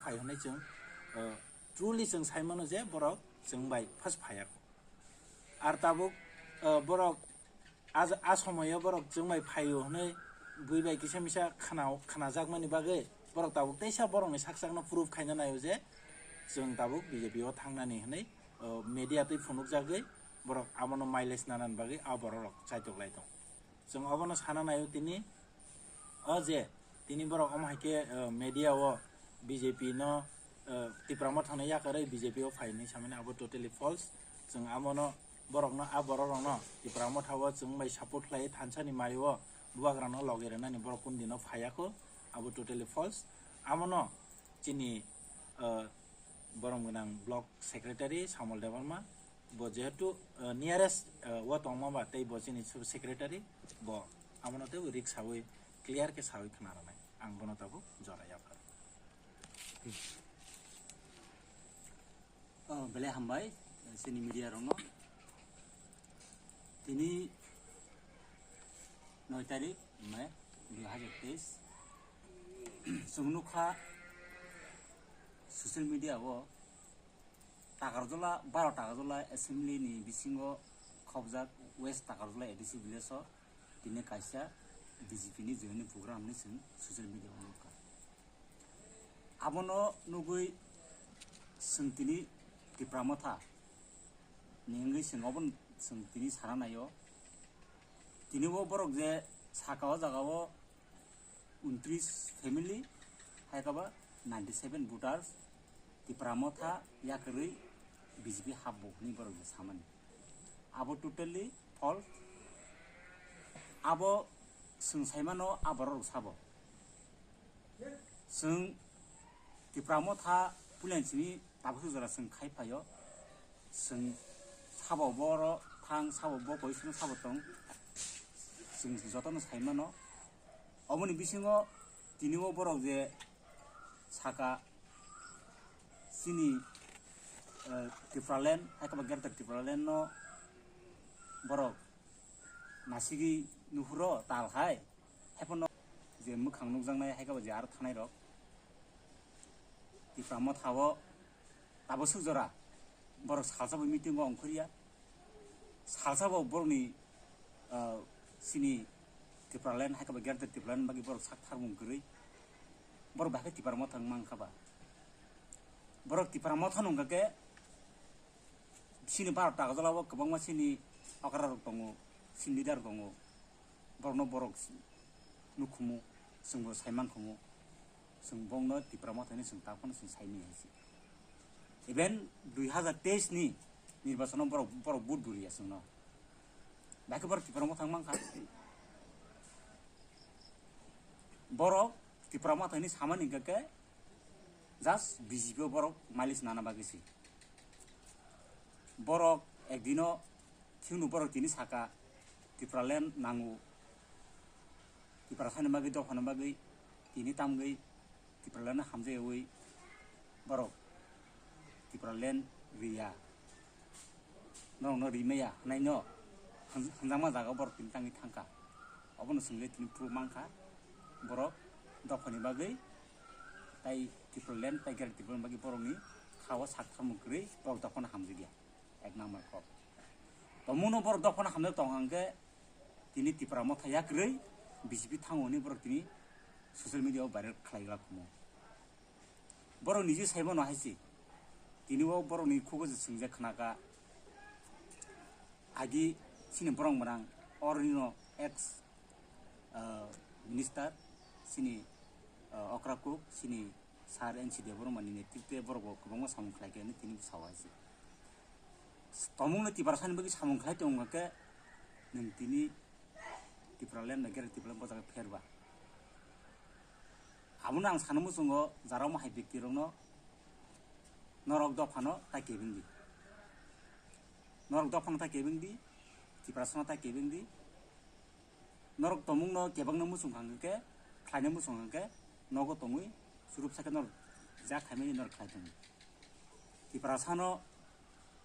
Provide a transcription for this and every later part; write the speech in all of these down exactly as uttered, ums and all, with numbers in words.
Phai hwnwi chwng, uh, truly chwng sai mano je borok chwng bai first phaiya. Ar tabuk, uh, borok a, a somoyo borok chwng bai phaio hwnwi bui bai kisa misa khna, khnajakmani bagwi borok tabuk teisa borokni sak sakno proof khaina naio je chwng tabuk B J P o thangnani hwnwi, uh, media twi phunukjagwi borok abono mileage nanani bagwi a borok rok chaitok lai tong. Chwng obono sana naio tini, o je tini borok omo hai khe, uh, media o B J P no, uh, Tipra Motha no yakarwi B J P o phai hwnwi samani, abo totally false. Chwng abono borokno, a borok rokno Tipra Motha o chwng bai support khlai thansa ni mari o bubagra no logi rwnani borok kundino phaiya kho, abo totally false. Abono chini, uh, borom gwnang block secretary Samol Debbarma, bo jehetu, uh, nearest, uh, o tongma ba tei bo chini sub secretary, bo abono teibo rik sawi clear khe sawi khna rwnai, ang bono tabuk jora yaphar. Oh, belai hambai, chini media rokno. Tini noi tarik May dui hazar teis. Chwng nukha social media o Takarjala, baro Takarjala assembly ni bisingo khobjak West Takarjala A D C village o tini kaisa B J P ni joining program hinwi chwng social media o nukha. Abono nugwi chwng tini Tipra Motha ni wngwi chwng obono chwng tini sana naio. Tini o borok je saka o jaga o untris family, hai khe ba ninety seven voters Tipra Motha yakarwi B J P hapbo hwnwi borok je samani. Abo totally false. Abo chwng saimano a borok rok sabo. Chwng Tipra Motha puila simi tabuk jora chwng khai phaio. Chwng sabo boro thang, sabo bo position sabo tong. Chwng jotono saimano. Oboni bisingo tini o borok je saka chini, eh, Tipraland, hai khe ba Greater Tipraland no borok nasigwi nuhuro tal hai, haiphano je mwkhang nukjaknai hai khe ba je aro thanai rok Tipra Motha o tabuk swk jora borok salsa bo meeting o ongkhorya. Salsa bo borokni, ah, chini Tipraland, hai khe ba Greater Tipraland bagwi borok sak tharmung kwrwi. Borok bahai khe Tipra Motha wng mankha ba. Borok Tipra Motha wngkha khe chini Bharat Takarjala o kwbangma chini okra rok tongo, chini leader tongo. Borokno borok nukhumu, chwngbo saimankhumu. Chwng bongno Tipra Motha hinwi chwng ta phano chwng saimanya hai se. Even dui hazar teis ni nirbachano borok, borok vote buriya chwngno. Bahai khe borok Tipra Motha wng mankha. Borok Tipra Motha hinwi samani hwnkha khe just B J P o borok mileage nana bagwi se. Borok ekdino thikno borok tini saka Tipraland nango. Tiprasani bagwi, dophani bagwi tini tamgwi Tipraland hamjayawi borok Tipraland riya. Norokno rimaya hwnaino hwn-, hwnjakma jaga borok tini tangwi thangkha. Obono chwngwi tini proof mankha borok dophani bagwi tai Tipraland tai Greater Tipraland bagwi borokni khao sak tharmung kwrwi borok dophano hamjakya. Ek number kok. Tongmungno borok dophano hamjak tong hwnkhe tini Tipra Motha yakrwi B J P thango hwnwi borok tini social media o viral khlai glak khumo. Borok nije saimano hai se. Tini o borokni khugo je swngjak khnaka. Agi chini borok mwnang orino ex, ah, minister chini, ah, okra kuk chini sir N C Debbarma ni netrite borok bo kwbangma samung khlai khe tini sao hai se. Tomungno Tiprasani bagwi samung khlai tong hwnkhe nwng tini Tipraland bai Greater Tipraland bo jaga pherba. Abono ang sana muchungo jara omo hai byakti rokno norok dophano ta kebeng di. Norok dophano ta kebeng di, Tiprasano ta kebeng di. Norok tomungno kebengno muchung hwnkhe, khlaina muchung hwnkhe, nogo tongwi, surup sakhe norok jak khaimani norok khlai tongo. Tiprasano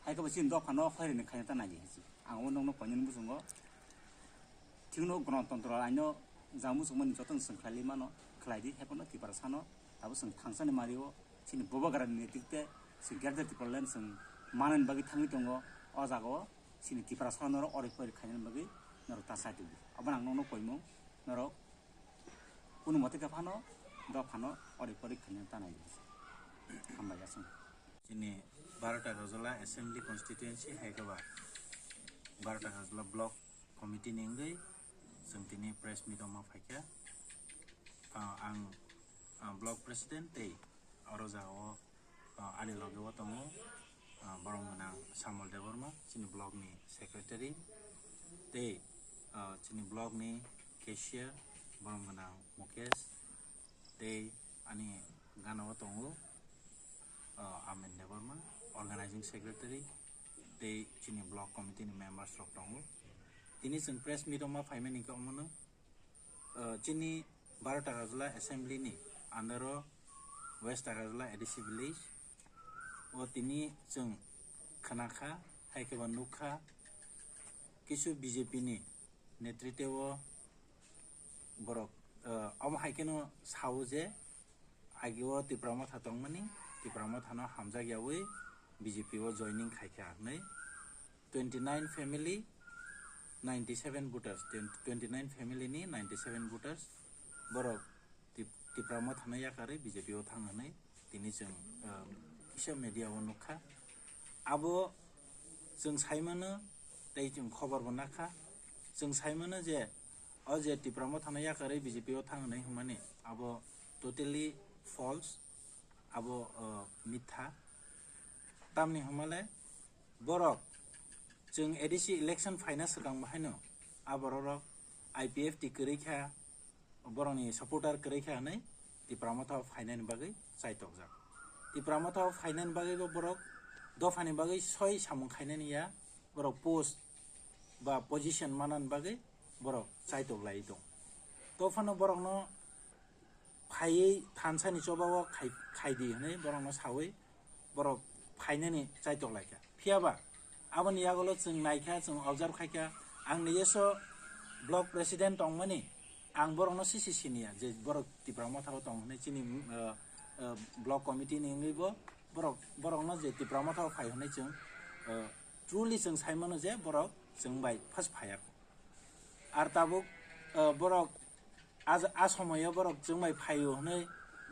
hai khe bo chini dophano hoirini khaina ta nai di hai se. Ang o nokno koinani muchungo, thikno Ganatantro aino jang muchungmani jotono chwng khlai mano, khlai di, hai phano Tiprasano abo chwng thangsani mario, Chini Bubagrani netritwe chwng Greater Tipraland chwng manani bagwi thangwi tongo. O jagao chini Tiprasa norok orik porik khainani bagwi norok ta chai tongo. Abono ang nokno koimung, norok kunu mote khe phano dophano orik porik khainani ta nai. Hambai aswk. Chini Barota Gajla Assembly Constituency hai khe ba Barota Gajla Block Committee ni wngwi chwng tini press meet rokma phaikha. Ah, ang, ah, Block President tei oro jagao, ah, ani loge o tongo, ah, borom gwnang Samol Debbarma, chini block ni secretary, tei, ah, chini block ni cashier, borom gwnang Mukesh, tei ani gana o tongo, ah, Amen Debbarma, organizing secretary, tei chini block committee ni members rok tongo. Tini chwng press meet rokma phaimani khe omono, ah, chini Barota Gajla Assembly ni under o West Gajla A D C village o tini chwng khna kha, hai khe ba nuk kha, kisu B J P ni netritwe o borok, ah, omo hai kheno sao je agi o Tipra Motha tongmani, Tipra Motha no hamjak yaui B J P o joining khai kha hinwi twenty nine family, ninety seven voters, twenty nine family ni ninety seven voters borok Tip-, Tipra Motha no yakarwi B J P o thang hinwi tini chwng, ah, kisa media o nukha. Abo chwng saimano tei chwng khobor bo nakha. Chwng saimano je o je Tipra Motha no yakarwi B J P o thang hinwi hwnmani abo totally false, abo, ah, mitha. Tamni hwnmale borok chwng A D C election phaina swkang bo haino a borok rok I P F T kwrwi kha, borokni supporter kwrwi kha hinwi Tipra Motha o phainani bagwi chaitokjak. Tipra Motha o phainani bagwi bo borok dophani bagwi soi samung khainani ya, borok post ba position manani bagwi borok chaitok lai tong. Tophano borokno phaiwi thansani chobao khai, khaidi hinwi borokno sawi borok phainani chaitok lai kha. Phiyaba aboni yagulo chwng nai kha, chwng observe khai kha. Ang nijeso block president tongmani, ang borokno sisi siniya je borok Tipra Motha o tong hinwi chini, uh, uh, block committee ni wngwi bo borok, borokno je Tipra Motha o phai hinwi chwng, uh, truly chwng sai mano je borok chwng bai first phaiya. Ar tabuk, uh, borok a, a somoyo borok chwng bai phaio hinwi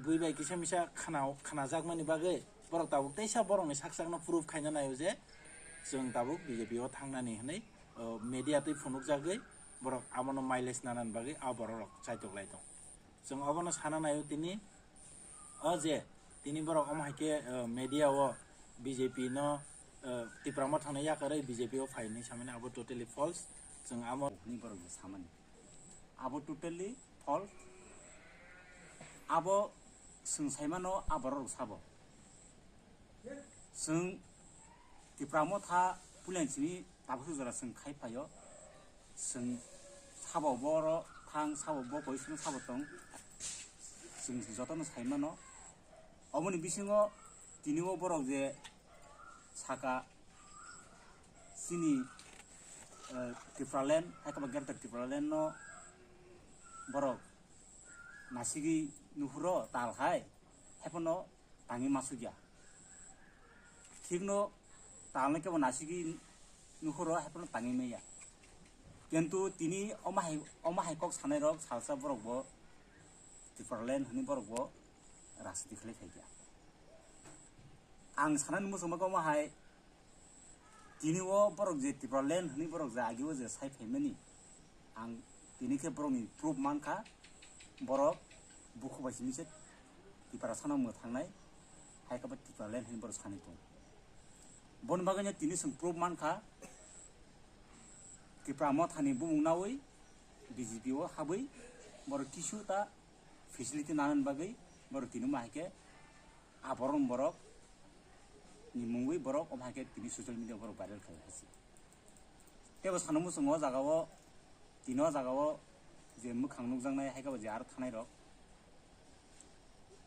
bui bai kisa misa khna, khnajakmani bagwi borok tabuk teisa borokni sak sakno proof khaina naio je chwng tabuk B J P o thangnani hinwi, uh, media twi phunukjagwi borok abono mileage nanani bagwi a borok rok chaitok lai tong. Chwng obono sana naio tini o je tini borok omo hai khe, uh, media o B J P no, uh, Tipra Motha no yakarwi B J P o phai hinwi samani abo totally false. Chwng amo hwnwi borok bo samani. Abo totally false. Abo chwng saimano a borok rok sabo. Chwng Tipra Motha puilani simi tabukhe jora chwng khai phaio. Chwng sabo boro thang, sabo bo koi, chwng sabo tong. Chwng jotono sai mano. Oboni bisingo tini o borok je saka chini, eh, Tipraland, hai khe ba Greater Tipraland no borok nasigwi nuhuro tal hai, hai phano tangwi masukya. Thikno talno kebo nasigwi nuhuro, hai phano tangwi maya. Kintu tini omo hai, omo hai kok sanai rok salsa borok bo Tipraland hwnwi borok bo rajniti khlai phaikha. Ang sanani muchungma khe omo hai tini o borok je Tipraland hwnwi borok je agi o je sai phaimani, ang tini khe borokni proof mankha, borok bukhu bai simi se Tiprasano mwthangnai, hai khe bo Tipraland hwnwi borok sanwi tongo. Boni bagwino tini chwng proof mankha, Tipra Mothani bumung nawi B J P o habwi borok kisu ta facility nanani bagwi borok tini ma hai khe a borok borok ni mungwi borok omo hai khe tini social media borok viral khai hai se. Tebo sano muchungo o jaga o tini o jaga o je mwkhang nukjaknai hai khe bo je aro thanai rok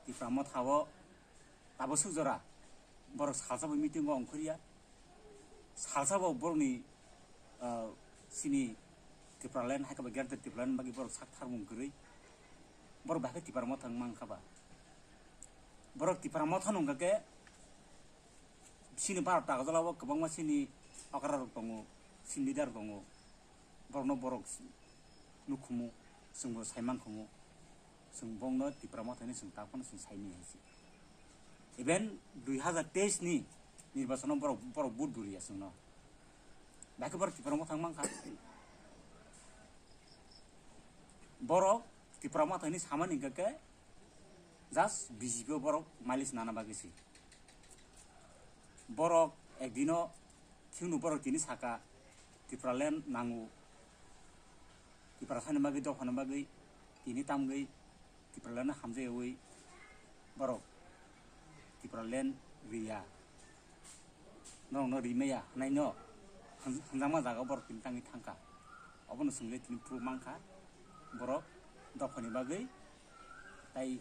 Tipra Motha o tabuk suk jora borok salsa bo meeting o ongkhorya. Salsa bo borokni, ah, sini Tipraland hai khe ba Greater Tipraland bagwi borok sak tharmung kwrwi. Borok bahai khe Tipra Motha wng mankha ba. Borok Tipra Motha nungkha khe, chini Bharat Agartala o kwbangma chini okra rok tongo, chini leader tongo, borokno borok nukhumu, chwngbo saiman khumu, chwng bongno Tipra Motha hinwi chwng taphano chwng saimanya hai se. Even dui hazar teis ni nirbachano borok, borok vote buriya chwngno. Dakhe borok Tipra Motha wng mankha. Borok Tipra Motha hinwi samani hwnkha khe just B J P o borok mileage nana bagwi se. Borok ekdino thwngno borok tini saka Tipraland nango. Tiprasani bagwi dophani bagwi tini tamgwi Tipraland hamjayawi borok Tipraland riya. Norokno rimaya hwnaino hwn-, hwnjakma jaga borok tini tangwi thangkha. Obono chwngwi tini proof mankha borok dophani bagwi tai